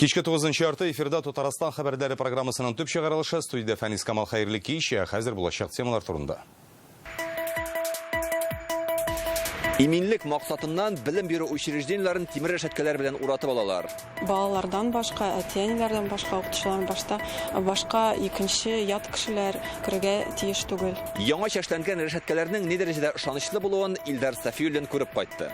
Кичке 9 ярты эфирда Татарстан хәбәрләре программасының төп чыгарылышы. Студиядә Фәнис Камал, хәерле кич. Хәзер булачак темалар турында. Иминлек максатыннан белем бирү учреждениеләрен тимер рәшәткәләр белән уратып алалар. Балалардан башка, әти-әниләрдән башка, укытучылардан башта башка икенче ят кешеләр керергә тиеш түгел. Яңа чәшләнгән рәшәткәләрнең ни дәрәҗәдә ышанычлы булуын Илдар Сафиуллин күреп кайтты.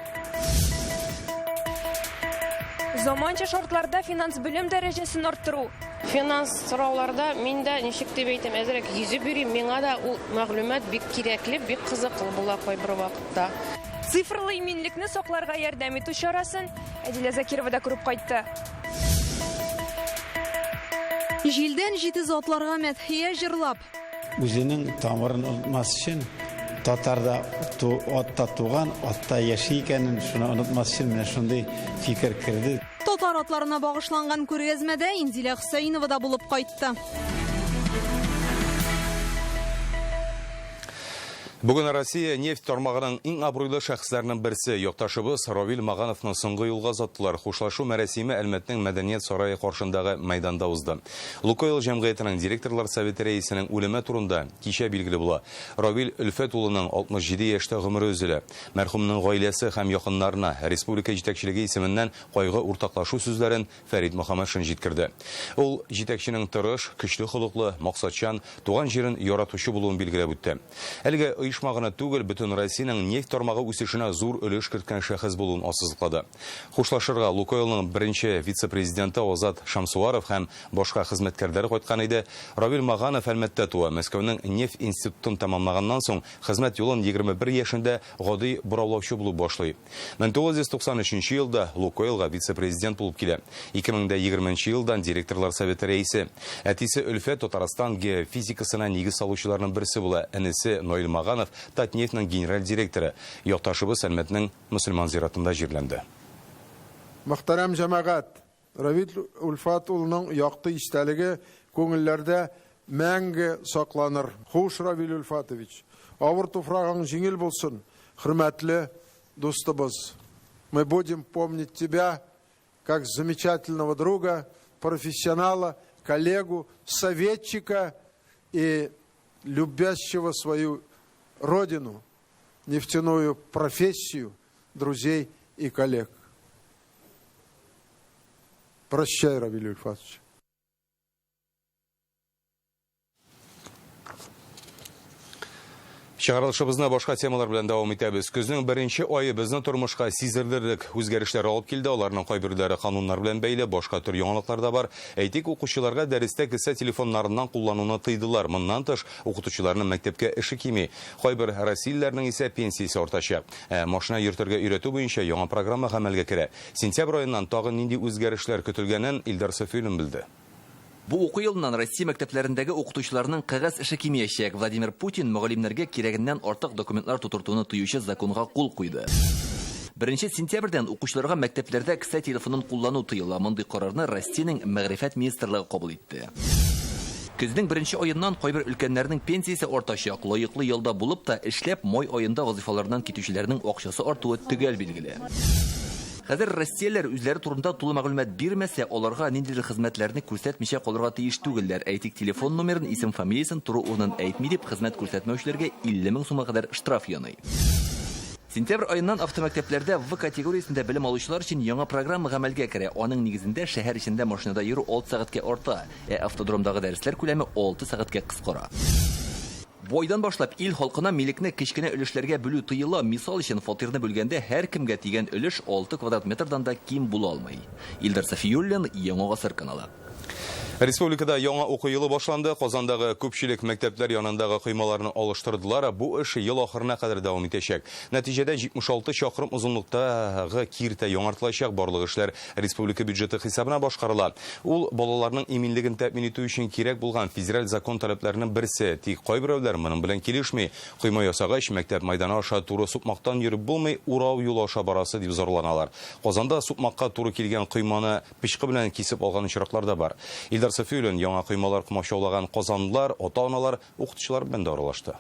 Заманча шартларда финанс белем дәрәҗәсен арттыру. Финанс сорауларда мин дә, ничек дип әйтәм, әзрәк йөзеп йөрим. Миңа да ул мәгълүмат бик кирәкле, бик кызыклы була кайбер вакытта. Цифрлы иминлекне сакларга ярдәм итү чарасын Әдилә Закирова да күреп кайтты. Җилдән җитез атларга мәдхия җырлап. Үзенең тамырын онытмас өчен, татарда атта туган, атта яши икәнен шуны онытмас өчен менә шундый фикер керде. Татар атларына багышланган күргәзмәдә Инзилә Хөсәенова да булып кайтты. Бүген Россия нефть тармагының иң абруйлы шәхесләренең берсе, якташыбыз Равил Магановны соңгы юлга озаттылар. Хушлашу мәрасиме Әлмәтнең Мәдәният сарае каршындагы мәйданда узды. Лукойл җәмгыятенең директорлар советы рәисенең үлеме турында кичә билгеле була. Равил Өлфәт улының 67 яшьтә гомере өзелә. Мәрхүмнең гаиләсе һәм якыннарына республика җитәкчелеге исеменнән кайгы уртаклашу сүзләрен Фәрит Мөхәммәтшин җиткерде. Ул җитәкченең тырыш, көчле холыклы, максатчан, туган җирен яратучы булуын билгеләп үтте. Әлеге оешма гына түгел, бөтен Россиянең нефть тармагы үсешенә зур өлеш керткән шәхес булуын ассызыклады. Хушлашырга Лукойлның беренче вице-президенты Азат Шамсуаров һәм башка хезмәткәрләре кайткан иде. Равил Маганов Әлмәттә туа, Мәскәүнең нефть институтын тәмамлаганнан соң хезмәт юлын 21 яшендә гади бораулаучы булып башлый. 1993 елда Лукойлга вице-президент булып килә. 2020 елдан директорлар советы рәисе. Әтисе Өлфәт Татарстан геофизикасына нигез салучыларның берсе була. Энесе Наил Маганов Татнефтьнең генераль директоры. Якташыбыз Әлмәтнең мөселман зиратында җирләнде. Мөхтәрәм җәмәгать! Равил Ульфат улының якты истәлеге күңелләрдә мәңге сакланыр. Хуш, Равил Ульфатович! Авыр туфрагың җиңел булсын, хөрмәтле дустыбыз! Мы будем помнить тебя как замечательного друга, профессионала, коллегу, советчика и любящего свою родину, нефтяную профессию, друзей и коллег. Прощай, Равиль Ульфатович. Чыгарылышыбызны башка темалар белән дәвам итәбез. Көзнең беренче ае безнең тормышка сизелерлек үзгәрешләр алып килде. Аларның кайберләре кануннар белән бәйле, башка төр яңалыклар да бар. Әйтик, укучыларга дәрестә кесә телефоннарыннан куллануны тыйдылар. Моннан тыш, укытучыларның мәктәпкә эше кими. Кайбер россиялеләрнең исә пенсиясе артачак. Ә машина йөртергә өйрәтү буенча яңа программа гамәлгә керә. Сентябрь аеннан тагын нинди үзгәрешләр көтелгәнен Илдар Сафиуллин белде. Бу уку елыннан Россия мәктәпләрендәге укытучыларның кәгазь эше кимиячәк. Владимир Путин мөгаллимнәргә кирәгеннән артык документлар тутыртуны тыючы законга кул куйды. Беренче сентябрьдән укучыларга мәктәпләрдә кесә телефонын куллану тыела. Мондый карарны Россиянең Мәгърифәт министрлыгы кабул итте. Көзнең беренче аеннан кайбер өлкәннәрнең пенсиясе артачак. Лаеклы ялда булып та, эшләп, май аенда вазыйфаларыннан китүчеләрнең акчасы артуы төгәл билгеле. Хәзер россиялеләр үзләре турында тулы мәгълүмат бирмәсә, аларга ниндидер хезмәтләрне күрсәтмичә калырга тиеш түгелләр. Әйтик, телефон номерын, исем-фамилиясен, тору урынын әйтми дип, хезмәт күрсәтмәүчеләргә 50 мең сумга кадәр штраф яный. Сентябрь аеннан автомәктәпләрдә В категориясендә белем алучылар өчен яңа программа гамәлгә керә. Аның нигезендә шәһәр эчендә машинада йөрү 6 сәгатькә арта, ә автодромдагы дәресләр күләме 6 сәгатькә кыскара. Бу айдан башлап ил халкына милекне кечкенә өлешләргә бүлү тыела. Мисал өчен, фатирны бүлгәндә һәркемгә тигән өлеш 6 квадрат метрдан да ким була алмый. Илдар Сафиуллин, Яңа гасыр каналы. Республикада яңа уку елы башланды. Казандагы күпчелек мәктәпләр янындагы коймаларны алыштырдылар. Бу эш ел ахырына кадәр дәвам итәчәк. Нәтиҗәдә 76 чакрым озынлыктагы киртә яңартылачак. Барлык эшләр республика бюджеты хисабына башкарыла. Ул балаларның иминлеген тәэмин итү өчен кирәк булган федераль закон таләпләренең берсе. Тик кайберәүләр моның белән килешми. Койма ясагач, мәктәп майданы аша туры сукмактан йөреп булмый, урау юлы аша барасы дип зарланалар. Казанда сукмакка туры килгән койманы пычкы белән кисеп алган очраклар да бар. Илдар Сафиуллин яңа коймалар комачаулаган казанлылар, ата-аналар, укытучылар белән дә аралашты.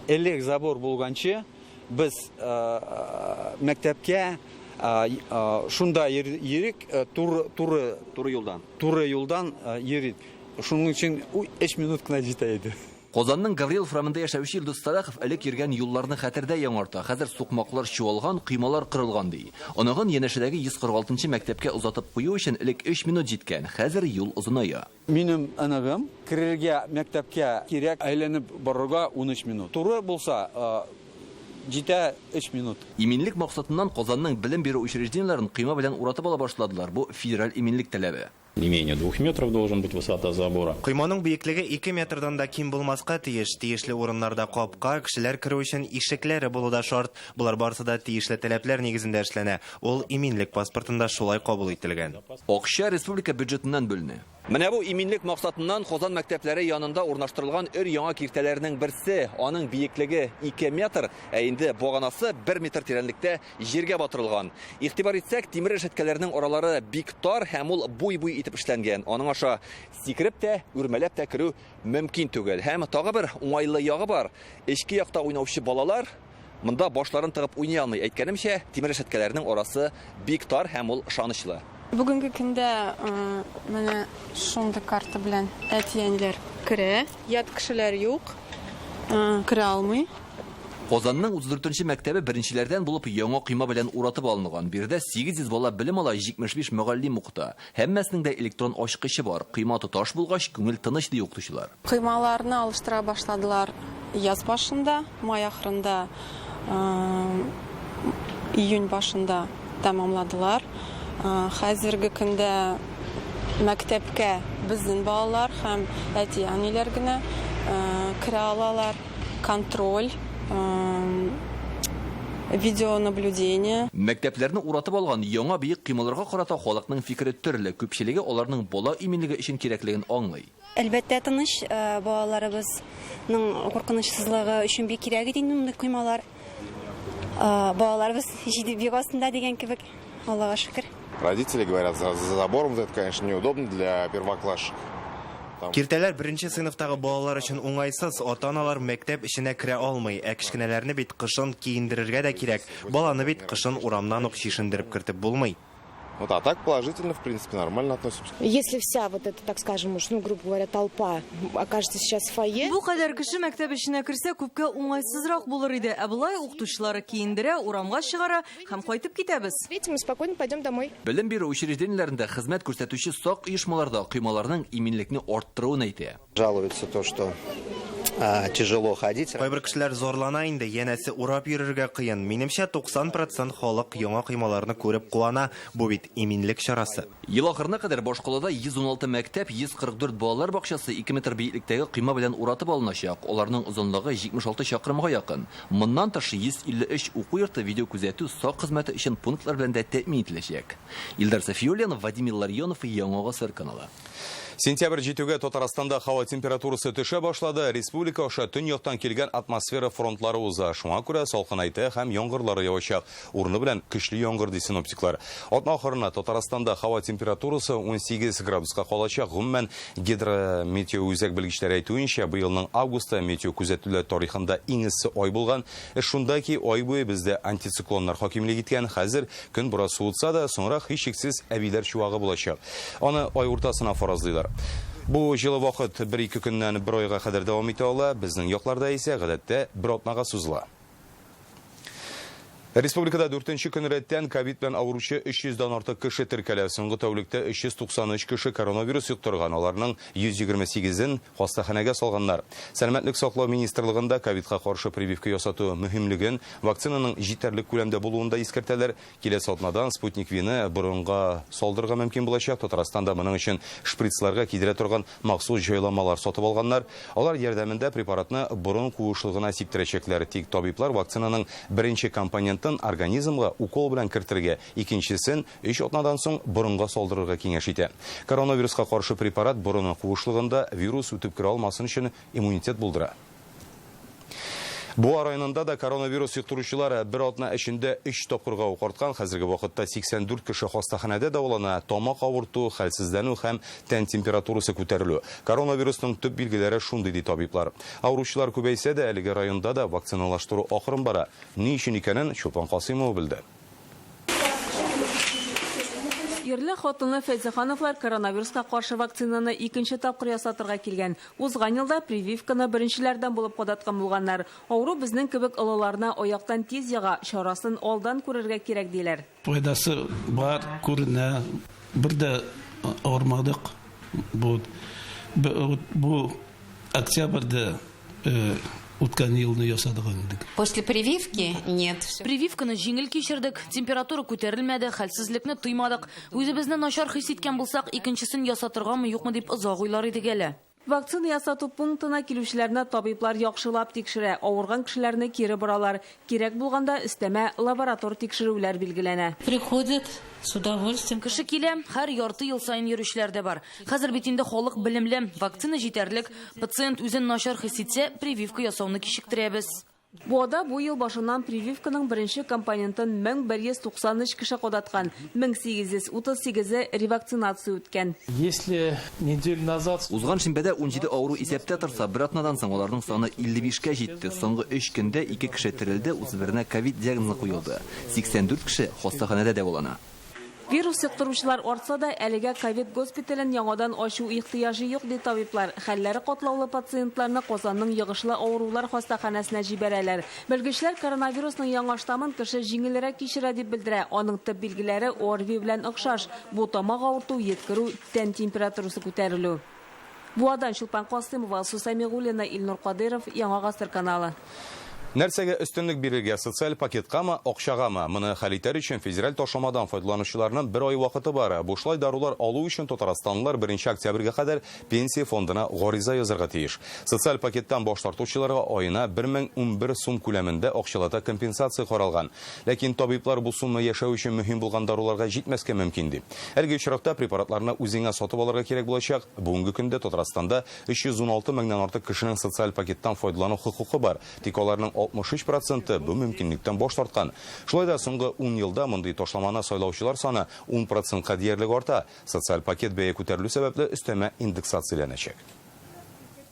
Элек забор булганчы, Без мәктәпкә шунда йөрик, туры туры туры юлдан. Туры юлдан йөрик. Шуның өчен 3 минут кына җитә иде. Казанның Гаврилов урамында яшәүче Илдус Сәлахов элек йөргән юлларны хәтердә яңарта. Хәзер сукмаклар чуалган, коймалар кырылган, ди. Оныгын янәшәдәге 146 нчы мәктәпкә озатып кую өчен элек өч минут җиткән, хәзер юл озыная. Минем оныгым керергә мәктәпкә кирәк, әйләнеп барырга 13 минут. Туры булса, җитә өч минут. Иминлек максатыннан Казанның белем бирү учреждениеләрен койма белән уратып ала башладылар, бу федераль иминлек таләбе. Не менее двух метров должен быть высота забора. Койманың биеклеге ике метрдан да ким булмаска тиеш. Тиешле урыннарда капка, кешеләр керү өчен ишекләре булу да шарт. Болар барысы да тиешле таләпләр нигезендә эшләнә. Ул иминлек паспортында шулай кабул ителгән. Акча республика бюджетыннан бүленә. Менә бу иминлек максатыннан Казан мәктәпләре янында урнаштырылган өр-яңа киртәләрнең берсе. Аның биеклеге 2 метр, ә инде баганасы 1 метр тирәнлектә җиргә батырылган. Игътибар итсәк, тимер рәшәткәләрнең аралары бик тар һәм ул буй-буй итеп эшләнгән. Аның аша сикереп тә, үрмәләп тә керү мөмкин түгел. Һәм тагы бер уңайлы ягы бар. Эчке якта уйнаучы балалар монда башларын тыгып уйный алмый. Әйткәнемчә, тимер рәшәткәләрнең арасы бик тар һәм ул ышанычлы. Бүгенге көндә менә шундый карта белән әти-әниләр керә. Ят кешеләр юк, керә алмый. Казанның 34 нче мәктәбе беренчеләрдән булып яңа койма белән уратып алынган. Биредә 800 бала белем ала, 75 мөгаллим укыта. Һәммәсенең дә электрон ачкычы бар. Койма тоташ булгач, күңел тыныч, ди укытучылар. Коймаларны алыштыра башладылар яз башында, май ахырында, июнь башында тәмамладылар. Хәзерге көндә мәктәпкә безнең балалар һәм әти-әниләр генә керә алалар. Контроль, видеонаблюдение. Мәктәпләрне уратып алган яңа биек коймаларга карата халыкның фикере төрле. Күпчелеге аларның бала иминлеге өчен кирәклеген аңлый. Әлбәттә, тыныч, балаларыбызның куркынычсызлыгы өчен бик кирәк иде инде мондый коймалар. Балаларыбыз җиде бик астында дигән кебек, Аллага шөкер. Родители говорят, за забором вот это, конечно, неудобно для первоклашек. Киртәләр беренче сыйныфтагы балалар өчен уңайсыз, ата-аналар мәктәп эченә керә алмый. Ә кечкенәләрне бит кышын киендерергә дә кирәк. Баланы бит кышын урамнан ук чишендереп кертеп булмый. Вот, а так положительно, в принципе, нормально относимся. Если вся вот эта, так скажем уж, ну, грубо говоря, толпа окажется сейчас в фойе. Бу кадәр кеше мәктәп эченә керсә, күпкә уңайсызрак булыр иде. Ә болай укытучылары киендерә, урамга чыгара һәм кайтып китәбез. Видите, мы спокойно пойдем домой. Белем бирү учреждениеләрендә хезмәт күрсәтүче сак оешмалар да коймаларның иминлекне арттыруын әйтә. Жалуются то, что тяжело ходить. Кайбер кешеләр зарлана инде, янәсе урап йөрергә кыен. Минемчә, 90 процент халык яңа коймаларны күреп куана. Бу бит иминлек чарасы. Ел ахырына кадәр башкалада 116 мәктәп, 144 балалар бакчасы 2 метр биеклектәге койма белән уратып алыначак. Аларның озынлыгы 76 чакрымга якын. Моннан тыш 153 уку йорты видеокүзәтү сак хезмәте өчен пунктлар белән дә тәэмин ителәчәк. Илдар Сафиуллин, Вадим Илларионов, Яңа гасыр каналы. Сентябрь җитүгә Татарстанда һава температурасы төшә башлады. Республика аша төньяктан килгән атмосфера фронтлары уза. Шуңа күрә салкынайта һәм яңгырлары явачак. Урыны белән көчле яңгыр ди синоптиклар. Атна ахырына Татарстанда һава температурасы 18 градуска калачак. Гомумән, гидрометеоүзәк белгечләре әйтүенчә, быелның августы метеокүзәтүләр тарихында иң эссе ай булган. Эш шунда ки, ай буе бездә антициклоннар хакимлек иткән. Хәзер көн бераз суытса да, соңрак һичшиксез әбиләр чуагы булачак. Аны ай уртасына фаразлыйлар. Бу җылы вакыт бер-ике көннән бер айга кадәр дәвам итә ала. Безнең якларда исә гадәттә бер атнага сузыла. Республикада дүртенче көн рәттән ковид белән авыручы 300 дән артык кеше теркәлә. Соңгы тәүлектә 393 кеше коронавирус йоктырган. Аларның 128-ен хастаханәгә салганнар. Сәламәтлек саклау министрлыгында ковидка каршы прививка ясату мөһимлеген, вакцинаның җитәрлек күләмдә булуын да искәртәләр. Киләсе атнадан Спутник V-ны борынга салдырырга мөмкин булачак. Татарстанда моның өчен шприцларга кидерә торган махсус җайламалар сатып алганнар. Алар ярдәмендә препаратны борын куышлыгына сиптерәчәкләр. Тик табиблар вакцинаның беренче компонентын организмга укол белән кертергә, икенчесен өч атнадан соң борынга салдырырга киңәш итә. Коронавируска каршы препарат борын куышлыгында вирус үтеп керә алмасын өчен иммунитет булдыра. Буа районында да коронавирус йоктыручылар бер атна эчендә 3 тапкырга ук арткан. Хәзерге вакытта 84 кеше хастаханәдә дәвалана. Тамак авырту, хәлсезләнү һәм тән температурасы күтәрелү. Коронавирусның төп билгеләре шундый, ди табиблар. Авыручылар күбәйсә дә, әлеге районда да вакциналаштыру акрын бара. Ни өчен икәнен Чулпан Касыймова белде. Ирле хатынлы Фәйзехановлар коронавируска каршы вакцинаны икенче тапкыр ясатырга килгән. Узган елда прививканы беренчеләрдән булып кадаткан булганнар. Авыру безнең кебек олыларны аяктан тиз яга, чарасын алдан күрергә кирәк диләр. Файдасы бар, күренә. Бер дә авырмадык. Бу октябрьдә үткән елны ясадык инде. После прививки нет. Прививканы җиңел кичердек, температура күтәрелмәде, хәлсезлекне тоймадык. Үзебезне начар хис иткән булсак, икенчесен ясатыргамы, юкмы дип озак уйлар идек әле. Вакцина ясату пунктына килүчеләрне табиблар яхшылап тикшерә, авырган кешеләрне кире боралар. Кирәк булганда өстәмә лаборатор тикшерүләр билгеләнә. Приходят с удовольствием. Кеше килә, һәр ярты ел саен йөрүчеләр дә бар. Хәзер бит инде халык белемле, вакцина җитәрлек. Пациент үзен начар хис итсә, прививка ясауны кичектерәбез. Буада бу ел башыннан прививканың беренче компонентын 1193 кеше кадаткан, 1838-е ревакцинация үткән. Если неделю назад Узган шимбәдә 17 авыру исәптә торса, бер атнадан соң аларның саны 55-кә җитте. Соңгы 3 көндә 2 кеше терелде, 31-нә ковид диагнозы куелды. 84 кеше хастаханәдә дәвалана. Вирус йоктыручылар артса да, әлегә ковид госпитален яңадан ачу ихтыяҗы юк, ди табиблар. Хәлләре катлаулы пациентларны Казанның йогышлы авырулар хастаханәсенә җибәрәләр. Белгечләр коронавирусның яңа штаммын кеше җиңелрәк кичерә дип белдерә. Аның төп билгеләре ОРВИ белән охшаш. Бу тамак авырту, йөткерү, тән температурасы күтәрелү. Буадан Чулпан Касымова, Алсу Сәмигуллина, Илнур Кадыров, Яңа Гасыр каналы. Нәрсәгә өстенлек бирергә, социаль пакеткамы, акчагамы? Моны хәл итәр өчен федераль ташламадан файдаланучыларның бер ай вакыты бар. Бушлай дарулар алу өчен татарстанлылар 1 октябрьгә кадәр пенсия фондына гариза язарга тиеш. Социаль пакеттан баш тартучыларга аена 1011 сум күләмендә акчалата компенсация каралган. Ләкин табиблар бу сумма яшәү өчен мөһим булган даруларга җитмәскә мөмкин ди. Әлеге очракта препаратларны үзеңә сатып алырга кирәк булачак. Бүгенге көндә Татарстанда 316 меңнән артык кешенең социаль пакеттан файдалану хокукы бар. Тик аларның 63% бу мөмкинлектән баш тарткан. Шулай да соңгы 10 елда мондый ташламаны сайлаучылар саны 10%-ка диярлек арта. Социаль пакет бәя күтәрелү сәбәпле өстәмә индексацияләнәчәк.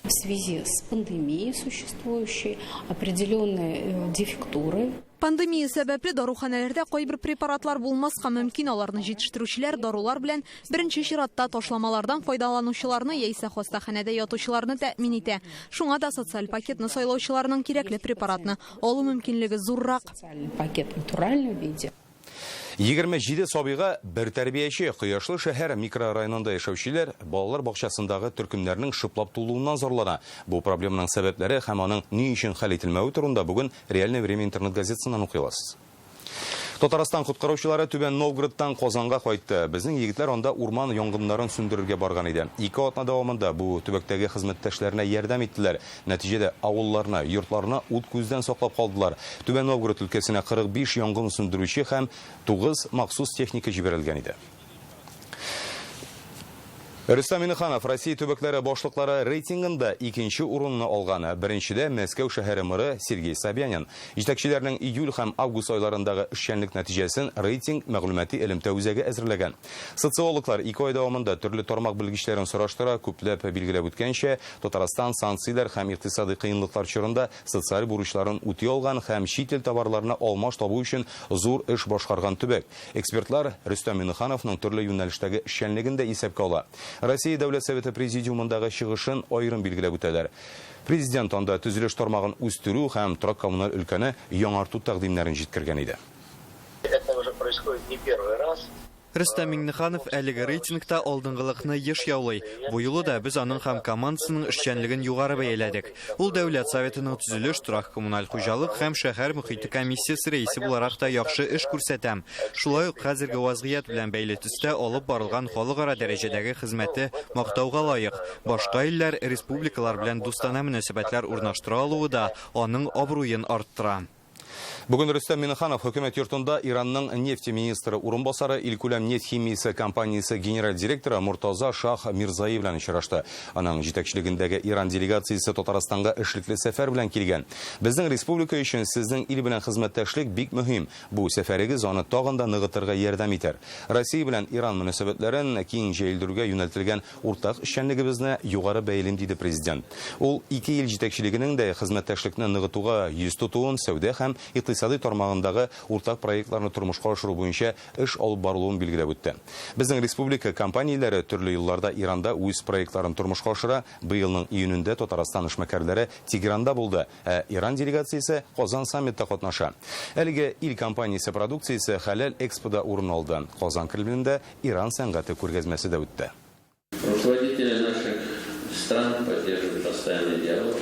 В связи с пандемией существующей определенные дефектуры. Пандемия сәбәпле даруханәләрдә кайбер препаратлар булмаска мөмкин, аларны җитештерүчеләр дарулар белән беренче чиратта ташламалардан файдаланучыларны яисә хастаханәдә ятучыларны тәэмин итә. Шуңа да социаль пакетны сайлаучыларның кирәкле препаратны алу мөмкинлеге зуррак. Социальный пакет в натуральном виде. 27 сабыйга бер тәрбияче. Кояшлы шәһәр микрорайонында яшәүчеләр балалар бакчасындагы төркемнәрнең шыплап тулуыннан зарлана. Бу проблеманың сәбәпләре һәм аның ни өчен хәл ителмәве турында бүген Реальное время интернет газетасыннан укый аласыз. Татарстан коткаручылары Түбән Новгородтан Казанга кайтты. Безнең егетләр анда урман янгыннарын сүндерергә барган иде. 2 атна дәвамында бу төбәктәге хезмәттәшләренә ярдәм иттеләр. Нәтиҗәдә авылларны, йортларны ут күздән саклап калдылар. Түбән Новгород өлкәсенә 45 янгын сүндерүче һәм 9 махсус техника җибәрелгән иде. Рөстәм Миңнеханов Россия төбәкләре башлыклары рейтингында икенче урынны алган. Беренчедә Мәскәү шәһәре мэры Сергей Собянин. Җитәкчеләрнең июль һәм август айларындагы эшчәнлек нәтиҗәсен рейтинг мәгълүмати элемтә үзәге әзерләгән. Социологлар 2 ай дәвамында төрле тармак белгечләрен сораштыра, күпләп билгеләп үткәнчә, Татарстан санкцияләр һәм икътисади кыенлыклар чорында социаль бурычларын үти алган һәм чит ил товарларына алмаш табу өчен зур эш башкарган төбәк. Экспертлар Рөстәм Миңнехановның төрле юнәлештәге эшчәнлеген дә исәпкә ала. Россия Дәүләт Советы Президиумындагы чыгышын аерым билгеләп үтәләр. Президент анда төзелеш тармагын үстерү һәм торак коммуналь өлкәне яңарту тәкъдимнәрен җиткергән иде. Это уже происходит не первый раз. Рөстәм Миңнеханов әлеге рейтингта алдынгылыкны еш яулый. Бу юлы да без аның һәм командасының эшчәнлеген югары бәяләдек. Ул Дәүләт Советының төзелеш, торак коммуналь хуҗалык һәм шәһәр мөхите комиссиясе рәисе буларак та яхшы эш күрсәтә. Шулай ук хәзерге вазгыять белән бәйле төстә алып барылган халыкара дәрәҗәдәге хезмәте мактауга лаек. Башка илләр, республикалар белән дустана мөнәсәбәтләр урнаштыра алуы да аның абруен арттыра. Бүген Рөстәм Миңнеханов хөкүмәт йортында Иранның нефть министры урынбасары, илкүләм нефть химиясе компаниясе генераль директоры Муртаза Шах Мирзаи белән очрашты. Аның җитәкчелегендәге Иран делегациясе Татарстанга эшлекле сәфәр белән килгән. Безнең республика өчен сезнең ил белән хезмәттәшлек бик мөһим. Бу сәфәрегез аны тагын да ныгытырга ярдәм итәр. Россия белән Иран мөнәсәбәтләрен киң җәелдерүгә юнәлтелгән Уртак эшчәнлегебезне югары бәялим, диде Президент. Ул ике ил җитәкчелегенең дә хезмәттәшлекне ныгытуга йөз тотуын, сәүдә һәм икътисадый тармагындагы уртак проектларны тормышка ашыру буенча эш алып барылуын билгеләп үтте. Безнең республика компанияләре төрле елларда Иранда үз проектларын тормышка ашыра. Быелның июнендә Татарстан эшмәкәрләре Тегеранда булды, ә Иран делегациясе Казан саммитта катнаша. Әлеге ил компаниясе продукциясе Хәләл Экспода урын алды. Казан Кремлендә Иран сәнгате күргәзмәсе дә үтте. Руководители наших стран поддерживают постоянный диалог.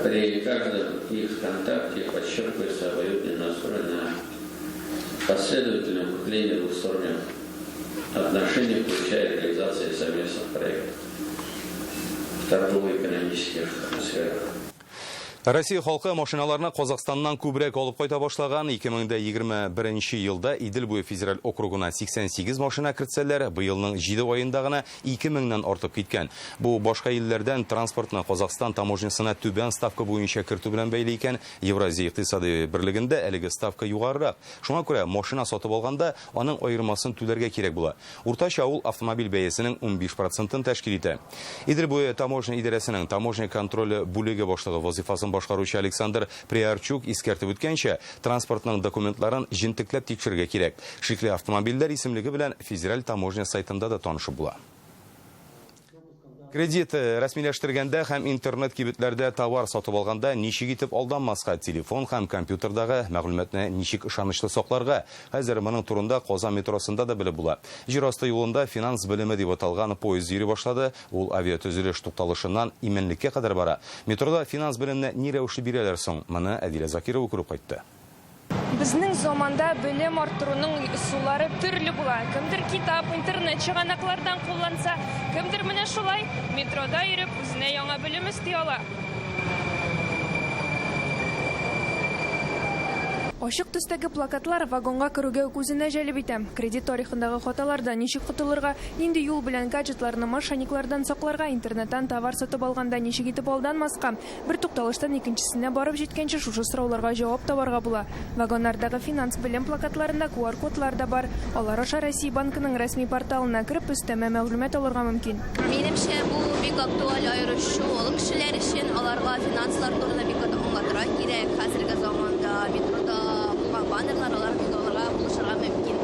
При каждом их контакте подчеркивается обоюдный настрой на последовательное укрепление двусторонних отношений, включая реализацию совместных проектов в торгово-экономических сферах. Россия халкы машиналарны Казахстаннан күбрәк алып кайта башлаган. 2021 елда Идел буе федераль округына 88 машина кертсәләр, быелның 7 аенда гына 2000-нән артып киткән. Бу башка илләрдән транспортны Казахстан таможнясына түбән ставка буенча кертү белән бәйле икән. Евразия икътисади берлегендә әлеге ставка югарырак. Шуңа күрә машина сатып алганда аның аермасын түләргә кирәк була. Уртача ул автомобиль бәясенең 15 процентын тәшкил итә. Идел буе таможня идарәсенең таможня контроле бүлеге башлыгы вазыйфасын башкаручы Александр Приарчук искәртеп үткәнчә, транспортның документларын җентекләп тикшерергә кирәк. Шикле автомобильләр исемлеге белән федераль таможня сайтында да танышып була. Кредит рәсмиләштергәндә һәм интернет кибетләрдә товар сатып алганда ничек итеп алданмаска, телефон һәм компьютердагы мәгълүматны ничек ышанычлы сакларга? Хәзер моның турында Казан метросында да белеп була. Җир асты юлында финанс белеме дип аталган поезд йөри башлады. Ул авиатөзелеш тукталышыннан Имәнлеккә кадәр бара. Метрода финанс белемне ни рәвешле бирәләр соң? Моны Әдилә Закирова күреп кайтты. Безнең заманда белем арттыруның ысуллары төрле була. Кемдер китап, интернет чыганаклардан кулланса, кемдер менә шулай метрода йөреп үзенә яңа белем өсти ала. Ачык төстәге плакатлар вагонга керүгә үк үзенә җәлеп итә. Кредит тарихындагы хаталардан ничек котылырга, нинди юл белән гаджетларны мошенниклардан сакларга, интернеттан товар сатып алганда ничек итеп алданмаска, Бер тукталыштан икенчесенә барып җиткәнче шушы сорауларга җавап табарга була. Вагоннардагы финанс белем плакатларында QR-кодлар да бар. Алар аша Россия Банкының рәсми порталына кереп, өстәмә мәгълүмат алырга мөмкин. Минемчә, бу бик актуаль, аеруча олы кешеләр өчен. Аларга финанслар турында бик каты аңлатырга кирәк. Хәзерге заманда метрода булган баннерлар алар бик аларга булышырга мөмкин.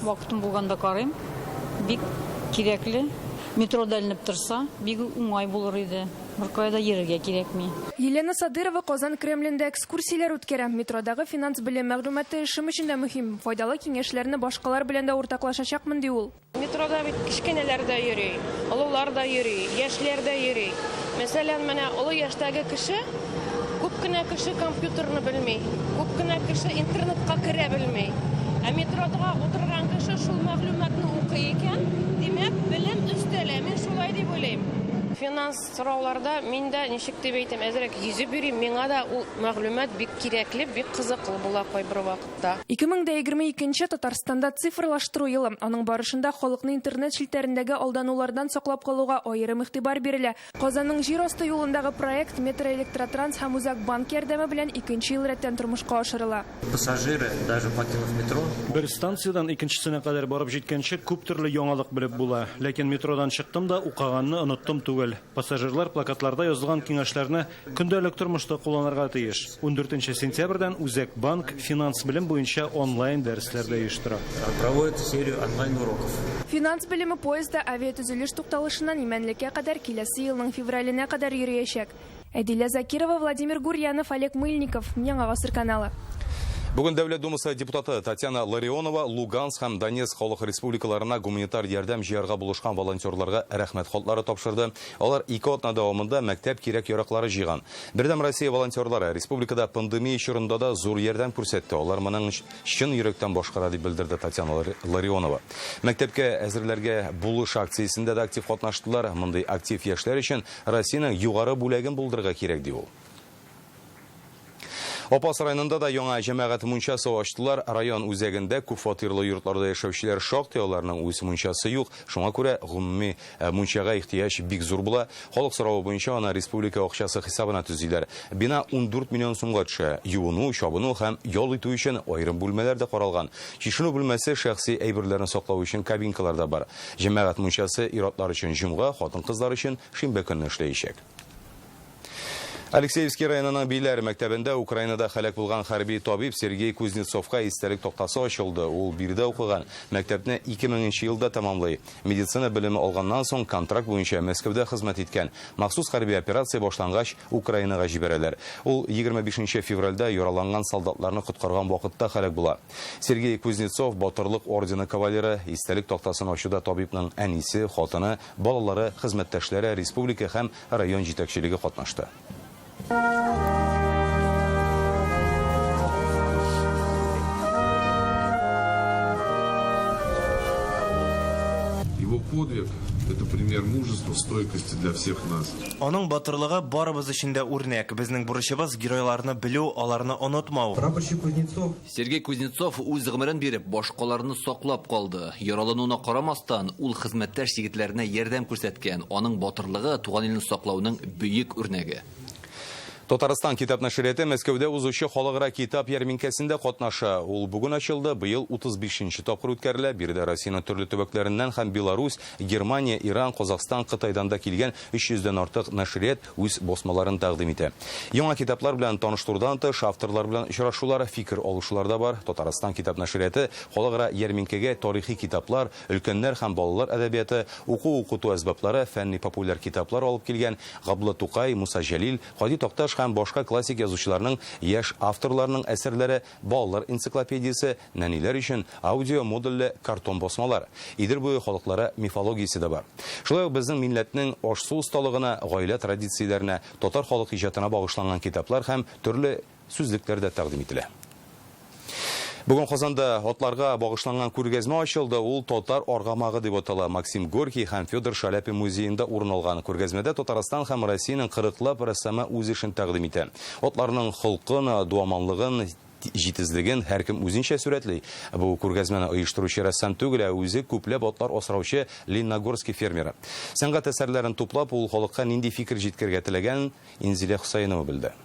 Вакытым булганда карыйм. Бик кирәкле. Метрода эленеп торса, бик уңай булыр иде. Беркая да йөрергә кирәкми. Елена Садырова Казан Кремлендә экскурсияләр үткәрә. Метродагы финанс белем мәгълүматы эшем өчен дә мөһим. Файдалы киңәшләрне башкалар белән дә уртаклашачакмын, ди ул. Метрода бит кечкенәләр дә йөри, олылар да йөри, яшьләр дә йөри. Мәсәлән, менә олы яшьтәге кеше, күп кенә кеше компьютерны белми, күп кенә кеше интернетка керә белми. Ә метродага утырган кеше шул мәгълүматны укый икән, димәк, белем өстәлә. Мин шулай дип уйлыйм. Финанс сорауларда мин дә, ничек дип әйтәм, әзрәк йөзеп йөрим. Миңа да ул мәгълүмат бик кирәкле, бик кызыклы була кайбер вакытта. 2022 нче Татарстанда цифрлаштыру елы. Аның барышында халыкны интернет челтәрендәге алданулардан саклап калуга аерым игътибар бирелә. Казанның җир асты юлындагы проект Метроэлектротранс һәм Үзәк банк ярдәме белән икенче ел рәттән тормышка ашырыла. Пассажиры, даже покинув метро. Бер станциядән икенчесенә кадәр барып җиткәнче күп төрле яңалык белеп була. Ләкин метродан чыктым да укыганны оныттым түгел. Пассажирлар плакатларда язылган киңәшләрне көндәлек тормышта кулланырга тиеш. Ундүртенче сентябрьдән Үзәк банк финанс белем буенча онлайн дәресләр дә оештыра. Проводит серию онлайн уроков. Финанс белеме поезды авиатөзелеш тукталышыннан Имәнлеккә кадәр киләсе елның февраленә кадәр йөриячәк. Әдилә Закирова, Владимир Гурьянов, Олег Мыльников, Яңа гасыр каналы. Бүген Дәүләт Думасы депутаты Татьяна Ларионова Луганск һәм Донецк халык республикаларына гуманитар ярдәм җыярга булышкан волонтерларга рәхмәт хатлары тапшырды. Алар ике атна дәвамында мәктәп кирәк-яраклары җыйган. Бердәм Россия волонтерлары республикада пандемия чорында да зур ярдәм күрсәтте. Алар моның чын йөрәктән башкара, дип белдерде Татьяна Ларионова. Мәктәпкә әзерләргә булыш акциясендә дә актив катнаштылар. Мондый актив яшьләр өчен Россиянең югары бүләген булдырырга кирәк, ди ул. Апас районында да яңа җәмәгать мунчасы ачтылар. Район үзәгендә күп фатирлы йортларда яшәүчеләр шактый, аларның үз мунчасы юк. Шуңа күрә гомуми мунчага ихтыяҗ бик зур була. Халык соравы буенча аны республика акчасы хисабына төзиләр. Бина 14 миллион сумга төшә. Юыну, чабыну һәм ял итү өчен аерым бүлмәләр дә каралган. Чишенү бүлмәсе, шәхси әйберләрне саклау өчен кабинкалар да бар. Җәмәгать мунчасы ир-атлар өчен җомга, хатын-кызлар өчен шимбә көнне эшләячәк. Алексеевский районының Биләр мәктәбендә Украинада һәлак булган хәрби табиб Сергей Кузнецовка истәлек тактасы ачылды. Ул биредә укыган. Мәктәпне 2000 елда тәмамлый. Медицина белеме алганнан соң контракт буенча Мәскәүдә хезмәт иткән. Махсус хәрби операция башлангач, Украинага җибәрәләр. Ул 25 февральдә яраланган солдатларны коткарган вакытта һәлак була. Сергей Кузнецов Батырлык ордены кавалеры. Истәлек тактасын ачуда табибның әнисе, хатыны, балалары, хезмәттәшләре, республика һәм район җитәкчелеге катнашты. Его подвиг – это пример мужества, стойкости для всех нас. Аның батырлыгы барыбыз өчен дә үрнәк. Безнең бурычыбыз геройларны белү, аларны онытмау. Прапорщик Кузнецов. Сергей Кузнецов үз гомерен биреп, башкаларны саклап калды. Яралануына карамастан, ул хезмәттәш егетләренә ярдәм күрсәткән. Аның батырлыгы туган илне саклауның бөек үрнәге. Татарстан китап нәшрияты Мәскәүдә узучы халыкара китап ярминкәсендә катнаша. Ул бүген ачылды, быел 35нче тапкыр үткәрелә. Биредә Россиянең төрле төбәкләреннән һәм Беларусь, Германия, Иран, Казахстан, Кытайдан да килгән 300дән артык нәшрият үз басмаларын тәкъдим итә. Яңа китаплар белән таныштырудан тыш, авторлар белән очрашулар, фикер алышулар да бар. Татарстан китап нәшрияты халыкара ярминкәгә тарихи китаплар, өлкәннәр һәм балалар әдәбияты, уку-укыту әсбаплары, фәнни-популяр китаплар алып килгән. Габдулла Тукай, Муса Җәлил, Һади Такташ һәм башка классик язучыларның, яшь авторларның әсәрләре, балалар энциклопедиясе, нәниләр өчен аудио модульле картон басмалар, Идел буе халыклары мифологиясе дә бар. Шулай ук безнең милләтнең аш-су осталыгына, гаилә традицияләренә, татар халык иҗатына багышланган китаплар һәм төрле сүзлекләр дә тәкъдим ителә. Бүген Казанда атларга багышланган күргәзмә ачылды. Ул Татар аргамагы дип атала. Максим Горький һәм Федор Шаляпин музеенда урын алган. Күргәзмәдә Татарстан һәм Россиянең кырыклап рәссамы үз эшен тәкъдим итә. Атларның холкын, дуамаллыгын, җитезлеген һәркем үзенчә сурәтли. Бу күргәзмәне оештыручы рәссам түгел, ә үзе күпләп атлар асраучы Лениногорский фермеры. Сәнгать әсәрләрен туплап, ул халыкка нинди фикер җиткерергә теләгәнен Инзилә Хөсәенова белде.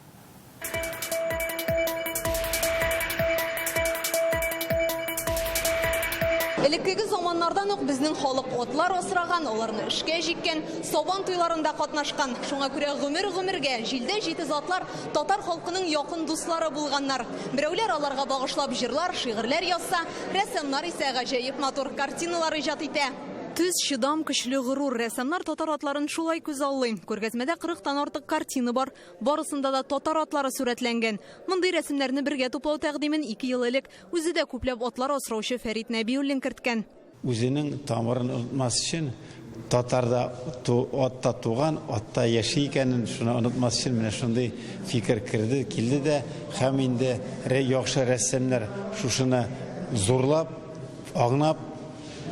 Элеккеге заманнардан ук безнең халык атлар асраган, аларны эшкә җиккән, сабан туйларында катнашкан. Шуңа күрә гомер-гомергә җилдә җитез атлар татар халкының якын дуслары булганнар. Берәүләр аларга багышлап җырлар, шигырьләр язса, рәссамнар исә гаҗәеп матур картиналар иҗат итә. Төз, чыдам, көчле, горур рәссамнар татар атларын шулай күзаллый. Күргәзмәдә 40тан артык картина бар. Барысында да татар атлары сурәтләнгән. Мондый рәсемнәрне бергә туплау тәкъдимен 2 ел элек үзе дә күпләп атлар асраучы Фәрит Нәбиуллин керткән. Үзенең тамырын онытмас өчен, татарда атта туган, атта яши икәнен шуны онытмас өчен менә шундый фикер керде, килде дә, һәм инде яхшы рәссамнар шушыны зурлап, аңлап,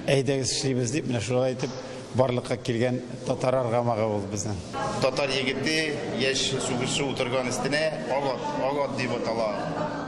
әйдәгез эшлибез дип, менә шулай итеп барлыкка килгән татар аргамагы ул безнең. Татар егете яшь сугышчы утырган өстенә ак ат, ак ат дип атала.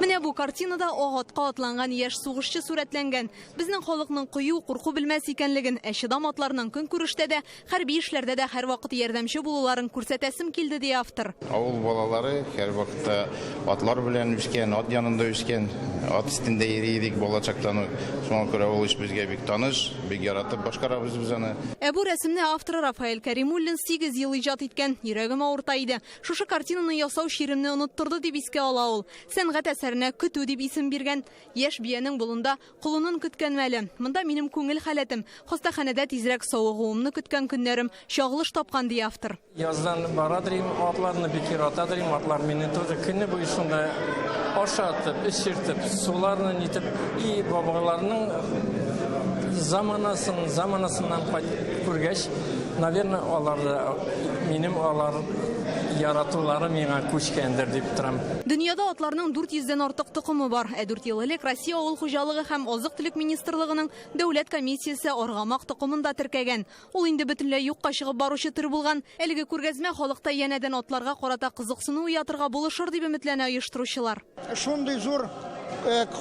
Менә бу картинада ак атка атланган яшь сугышчы сурәтләнгән. Безнең халыкның кыю, курку белмәс икәнлеген, ә чыдам атларның көнкүрештә дә, хәрби эшләрдә дә һәрвакыт ярдәмче булуларын күрсәтәсем килде, ди автор. Авыл балалары һәрвакытта атлар белән үскән, ат янында үскән, ат өстендә йөри идек балачактан ук. Шуңа күрә ул эш безгә бик таныш, бик яратып башкарабыз без аны. Ә бу рәсемне авторы Рафаэль Кәримуллин 8 ел иҗат иткән. Йөрәгем авырта иде. Шушы картинаны ясау чиремне оныттырды дип искә ала ул. Сәнгать әсәренә көтү дип исем биргән. Яшь биянең болында колынын көткән мәле. Монда минем күңел халәтем, хастаханәдә тизрәк савыгуымны көткән көннәрем чагылыш тапкан, ди автор. Яздан бара дим, атларны бик ярата дим, атлар мине тоже көне буе шунда ашатып, эчертеп, суларны нитеп, и бабаларның заманасыннан кайтып күргәч, Наверное, алар да минем алар яратулары миңа күчкәндер дип торам. Дөньяда атларның 400 дән артык токымы бар. Ә 4 ел элек Россия авыл хуҗалыгы һәм азык-төлек министрлыгының дәүләт комиссиясе аргамак токымын да теркәгән. Ул инде бөтенләй юкка чыгып баручы төр булган. Әлеге күргәзмә халыкта янәдән атларга карата кызыксыну уятырга булышыр дип өметләнә оештыручылар. Шундый зур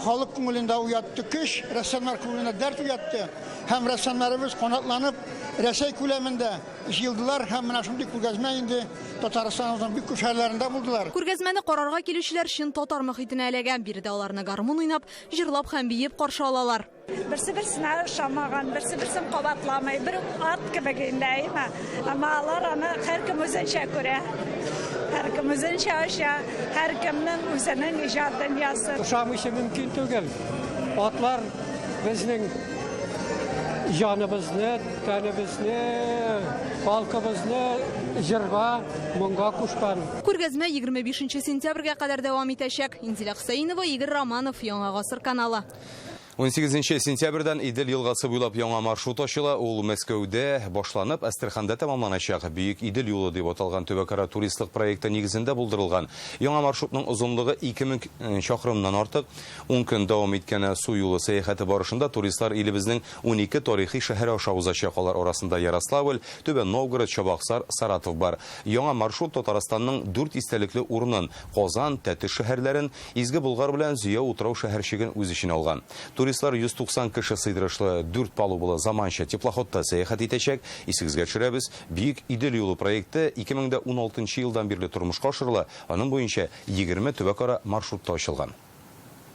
халык күңелендә уятты көч, рәссамнар күңелендә дәрт уятты. Һәм рәссамнарыбыз канатланып Рәсәй күләмендә җыелдылар һәм менә шундый күргәзмә инде Татарстаныбызның бик күп шәһәрләрендә булдылар. Күргәзмәне карарга килүчеләр чын татар мохитенә эләгә. Биредә аларны гармун уйнап, җырлап һәм биеп каршы алалар. Берсе берсенә ошамаган, берсе берсен кабатламый. Бер үк ат кебек инде, әйеме? Әмма алар аны һәркем үзенчә күрә. Һәркем үзенчә ача, һәркемнең үзенең иҗат дөньясы. Ошамыйча мөмкин түгел. Атлар безнең җаныбызны, тәнебезне, халкыбызны җырга, моңга кушкан. Күргәзмә 25 сентябрьгә кадәр дәвам итәчәк. Инзилә Хөсәенова, Игорь Романов, Яңа Гасыр каналы. 18 сентябрьдән Идел елгасы буйлап яңа маршрут ачыла. Ул Мәскәүдә башланып, Әстерханда тәмамланачак. Бөек Идел юлы дип аталган төбәкара туристлык проекты нигезендә булдырылган. Яңа маршрутның озынлыгы 2000 чакрымнан артык. 10 көн дәвам иткән су юлы сәяхәте барышында туристлар илебезнең 12 тарихи шәһәре аша узачак. Алар арасында Ярославль, Түбән Новгород, Чабаксар, Саратов бар. Яңа маршрут Татарстанның 4 истәлекле урынын, Казан, Тәтеш шәһәрләрен, Изге Болгар белән Зөя утрау шәһәрчеген үз эченә алган. Туристлар 190 кеше сыйдырышлы 4 палубалы заманча теплоходта сәяхәт итәчәк. Исегезгә төшерәбез, Бөек Идел юлы проекты 2016 елдан бирле тормышка ашырыла. Аның буенча 20 төбәкара маршрут та ачылган.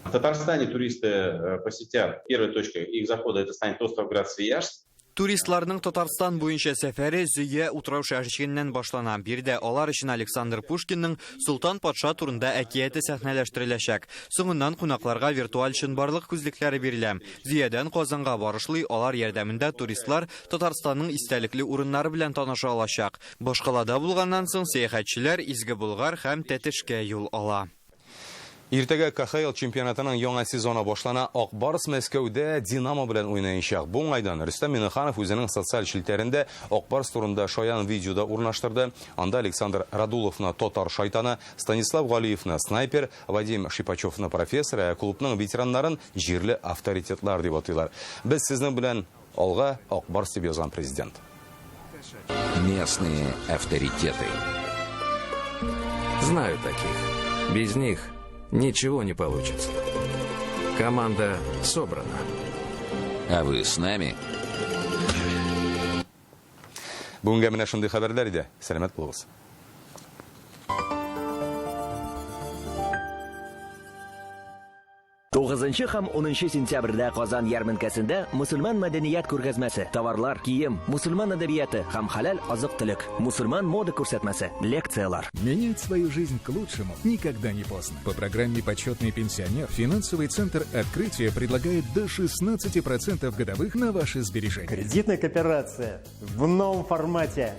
В Татарстане туристы посетят первой точкой их захода, это станет остров Град Свияжск. Туристларның Татарстан буенча сәфәре Зөя утрау шәһәрчегеннән башлана. Биредә алар өчен Александр Пушкинның Солтан патша турында әкияте сәхнәләштереләчәк. Соңыннан кунакларга виртуаль чынбарлык күзлекләре бирелә. Зөядән Казанга барышлый алар ярдәмендә туристлар Татарстанның истәлекле урыннары белән таныша алачак. Башкалада булганнан соң сәяхәтчеләр Изге Болгар һәм Тәтешкә юл ала. Иртәгә КХЛ чемпионатының яңа сезоны башлана. Ак Барс Мәскәүдә Динамо белән уйнаячак. Бу уңайдан Рөстәм Миңнеханов үзенең социаль челтәрендә Ак Барс турында шаян видео да урнаштырды. Анда Александр Радуловны татар шайтаны, Станислав Галиевны снайпер, Вадим Шипачевны профессор, ә клубның ветераннарын җирле авторитетлар дип атыйлар. Без сезнең белән алга, Ак Барс дип язган президент. Местные авторитеты. Знаю таких. Без них ничего не получится. Команда собрана. А вы с нами? Бүгенгә менә шундый хәбәрләр иде. Сәламәт булыгыз. Тугызынчы һәм унынчы сентябрьдә Казан ярминкәсендә мөселман мәдәният күргәзмәсе, товарлар, кием, мөселман әдәбияты һәм хәләл азык-төлек, мөселман мода күрсәтмәсе, лекцияләр. Менять свою жизнь к лучшему никогда не поздно. По программе «Почетный пенсионер» финансовый центр «Открытие» предлагает до 16% годовых на ваши сбережения. Кредитная кооперация в новом формате.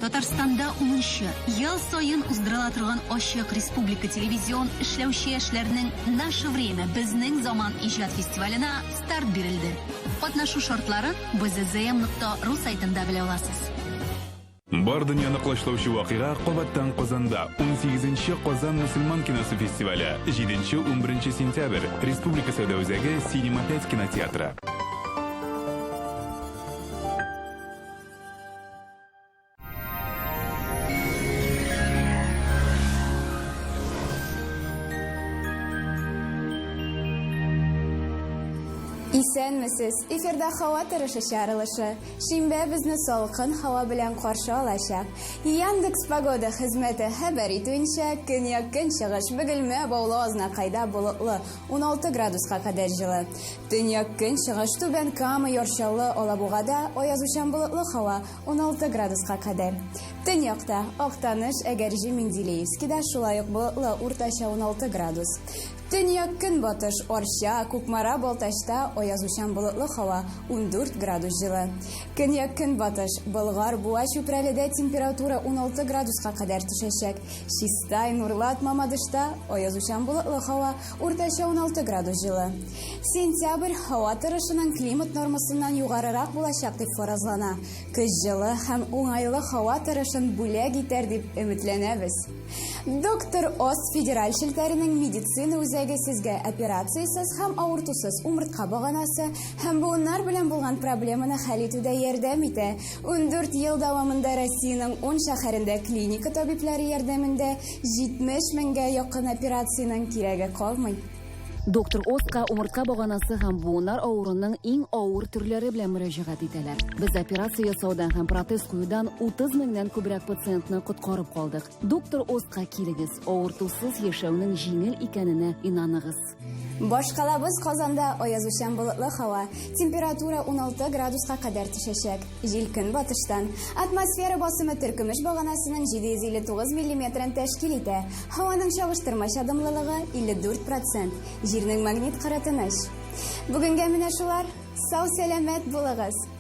Татарстанда унынчы ел саен уздырыла торган ачык республика телевизион эшләүче яшьләрнең Наше время безнең заман иҗат фестиваленә старт бирелде. Катнашу шартларын bzzm.ru сайтында белә аласыз. Бар дөньяны колачлаучы вакыйга кабаттан Казанда. 18 Казан мөселман киносы фестивале. 7-11 сентябрь. Республика сәүдә үзәге Синема 5 кинотеатры. Исәнмесез! Эфирда һава торышы чыгарылышы. Шимбә безне салкын һава белән каршы алачак. Яндекс Погода хезмәте хәбәр итүенчә, көньяк-көнчыгыш Бөгелмә, Баулы, Азнакайда болытлы, 16 градуска кадәр җылы. Төньяк-көнчыгыш Түбән Кама, Яр Чаллы, Алабугада аязучан болытлы һава, 16 градуска кадәр. Төньякта, Актаныш, Әгерҗе, Менделеевскида шулай ук болытлы, уртача 16 градус. Төньяк-көнбатыш Арча, Кукмара, Балтачта аязучан болытлы һава, 14 градус җылы. Көньяк-көнбатыш Болгар, Буа, Чүпрәледә температура 16 градуска кадәр төшәчәк. Чистай, Нурлат, Мамадышта аязучан болытлы һава, уртача 16 градус җылы. Сентябрь һава торышының климат нормасыннан югарырак булачак дип фаразлана. Көз җылы һәм уңайлы һава торышын бүләк итәр дип өметләнәбез. Доктор Оз федераль челтәренең медицина үзәге сезгә операциясез һәм авыртусыз умыртка баганасы һәм буыннар белән булган проблеманы хәл итүдә ярдәм итә. 14 ел дәвамында Россиянең 10 шәһәрендә клиника табибләре ярдәмендә 70 меңгә якын операциянең кирәге калмый. Доктор Оска умыртка баганасы һәм буыннар авыруының иң авыр төрләре белән мөрәҗәгать итәләр. Без операция ясаудан һәм протез куюдан 30 меңнән күбрәк пациентны коткарып калдык. Доктор Оска килегез, авыртусыз яшәүнең җиңел икәненә инаныгыз. Башкалабыз Казанда аязучан болытлы һава. Температура 16 градуска кадәр төшәчәк. Җил көнбатыштан. Атмосфера басымы теркөмеш баганасының 759 миллиметрын тәшкил итә. Һаваның чагыштырмача дымлылыгы 54 процент. Җирнең магнит кыры тыныч. Бүгенгә менә шулар. Сау-сәламәт булыгыз!